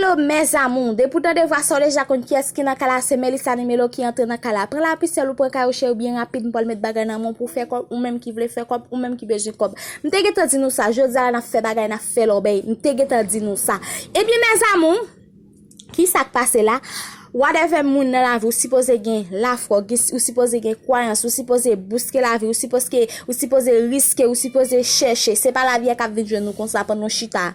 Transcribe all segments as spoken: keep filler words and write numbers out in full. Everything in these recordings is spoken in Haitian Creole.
Hello mes amours, depi w tande vwa sa w deja konn kiyès ki nan kay la, se Melissa Nimelo ki antre nan kay la. Pran lapisyèl ou pran kayoche ou byen rapid, m pral met bagay nan men w pou w fè kòb, ou menm ki vle fè kòb, ou menm ki bezwen kòb. M te gentan di nou sa, jodi a la n ap fè bagay, n ap fè lòbèy. M te gentan di nou sa. Ebyen mes amours, ki sa k pase la? Whatever moun nan lavi, ou sipoze gen lafwa, ou gen- ou sipoze gen kwayans, ou sipoze bouske lavi, ou sipoze, ou sipoze riske, ou sipoze chèche. Se pa lavi a k ap vin jwenn ou konsa pandan w chita.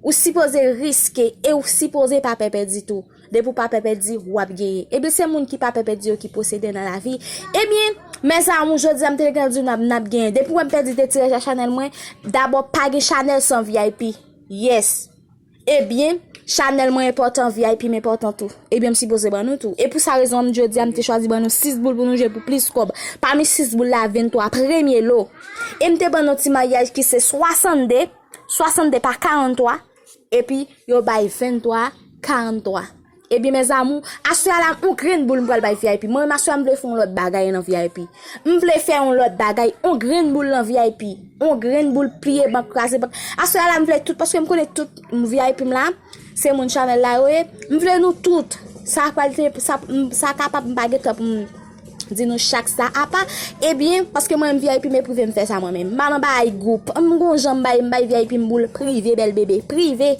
Ou sipoze riske e ou sipoze pa pè pèdi tou. Depi w pa pè pèdi, w ap genyen. Ebyen, se moun ki pa pè pèdi yo ki posede nan lavi. Ebyen, mes amours, jodi a m te gentan di n ap, n ap genyen. Depi w wè m pèdi de ti rèj a chanèl mwen, dabò pa gen chanèl san V I P. Yes. Ebyen, chanèl mwen enpòtan, V I P m enpòtan tou. Ebyen, m sipoze ban nou tou. E pou sa rezon an, jodi a m te chwazi ban nou sis boul pou nou jwe pou plis kòb. Pami sis boul la, venntwa premye lo. E m te ban nou ti maryaj ki se swasannde, swasannde pa karanntwa, epi yo bay venntwa karanntwa. Ebyen, mes amours, aswè a la, yon grenn boul m pral bay V I P. Mwen menm aswè a m vle fè yon lòt bagay nan V I P. M vle fè yon lòt bagay, yon grenn boul nan V I P. Yon grenn boul pliye bank, kraze bank. Aswè a la, m vle tout, paske m konnen tout V I P m la, se moun chanèl la yo ye. M vle nou tout. Sa pral te, sa, m- sa kapab m pa gen tan pou m di nou chak sa apa. Ebyen, paske mwen menm V I P m e prive m fè sa mwen menm. M pa nan bagay gwoup. M gon jan m bay, m bay V I P m boul prive, bèl bebe, prive.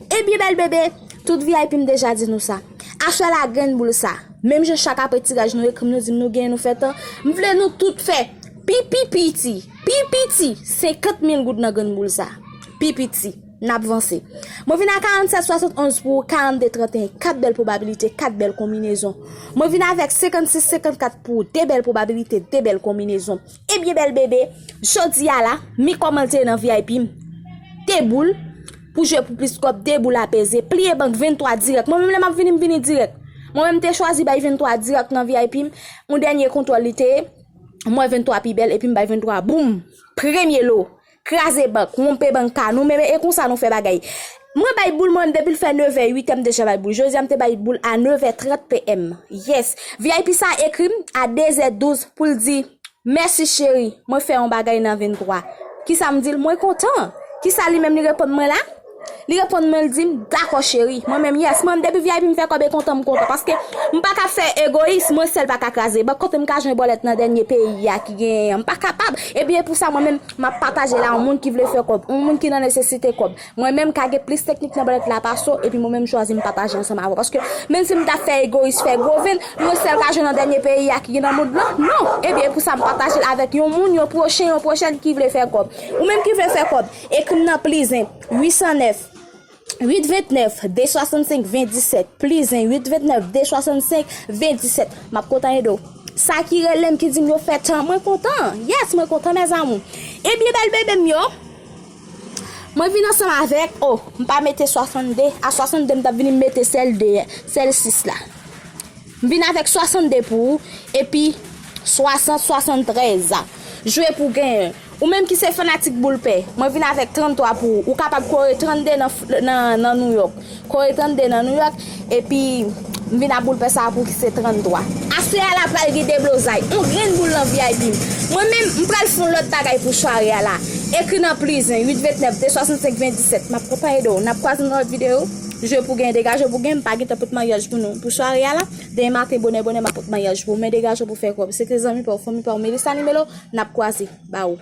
Ebyen, bèl bebe, tout V I P m deja di nou sa. Aswè la grenn boul sa. Menm jan chak apre tiraj nou ekri m, nou di m nou genyen, nou fè tan. M vle nou tout fè pi pi piti, pi piti, senkant mil goud nan grenn boul sa. Pi piti. N ap vanse. Mwen vin a karannsèt swasannonz pou karanndde tranteyen. Kat bèl pwobabilite, kat bèl konbinezon. Mwen vin avèk senkannsis senkannkat pou de bèl pwobabilite, de bèl konbinezon. Ebyen, bèl bebe, jodi a la, mi kòman l te ye nan V I P m. De boul, pou jwe pou plis kòb, de boul apeze. Pliye bank, venntwa dirèk. Mwen menm lè m ap vini, m vini dirèk. Mwen menm m te chwazi bay venntwa dirèk nan V I P m. Yon dènye kontwòl li te ye. M wè venntwa pi bèl, epi m bay venntwa, boum! Premye lo. Kraze bank, wonpe bank ka nou, men e konsa nou fè bagay. Mwen bay boul, mwen menm depi l fè nevè, uitè m deja bay boul. Jodi a m te bay boul a nevè trant P M. Yes. V I P sa ekri m a dezè douz pou l di, mèsi cheri, mwen fè yon bagay nan venntwa. Kisa m di l? Mwen kontan. Kisa li menm li reponn mwen la? Li reponn mwen, li di m, dakò cheri. Mwen menm, yes, mwen menm depi V I P m fè kòb e kontan m kontan. Paske m pa ka fè egoyis, mwen sèl pa ka kraze bank. Kote m ka jwenn bòlèt nan dènye peyi a ki genyen an? M pa kapab. Ebyen, e pou sa mwen menm, m ap pataje la yon moun ki vle fè kòb, yon moun ki nan nesesite kòb. Mwen menm ka gen plis teknik nan bòlèt la pase w, epi mwen menm m chwazi m pataje ansanm avè w. Paske menm si m ta fè egoyis, fè gwo venn, mwen sèl ka jwenn nan dènye peyi a ki gen nan mond lan? Non. Ebyen, e pou sa m pataje l avèk yon moun, yon pwochen, yon pwochèn ki vle fè kòb. Ou menm ki vle fè kòb, ekri m nan plizen, uitsannèf, uitventnèf, de swasannsenk, ven disèt, plizen, uitventnèf, de swasannsenk, ven disèt. M ap kontan ede w. Sa ki rele m, ki di m yo fè tan, mwen kontan. Yes, mwen kontan, mes amours. Ebyen, bèl bebe m yo, mwen vin ansanm avèk, oh, m pa mete swasannde, a swasannde m t ap vini m mete sèl de, sèl sis la. M vin avèk swasannde pou ou, epi swasant, swasanntrèz. Jwe pou genyen. Ou menm ki se fanatik boul pè, mwen vin avèk tranntwa pou ou. Ou kapab kore trannde nan, nan, nan Nouyòk. Kore trannde nan Nouyòk, epi m vin ak boul pè sa a pou ki se tranntwa. Aswè a la pral gen deblozay. Yon grenn boul nan V I P m. Mwen menm, m pral fè yon lòt bagay pou sware a la. Ekri nan plizen, uitventnèf, de swasannsenk, ven disèt. M ap kontan ede w. N ap kwaze nan lòt videyo. Jwe pou gen, degaje pou gen, m pa gen tan pot maryaj pou nou. Pou sware a la, demen maten bonè bonè, m ap pot maryaj pou ou. Men degaje w pou fè kòb. Se te zanmi pa w, fanmi pa w, Melissa Nimelo, n ap kwaze. Ba ou.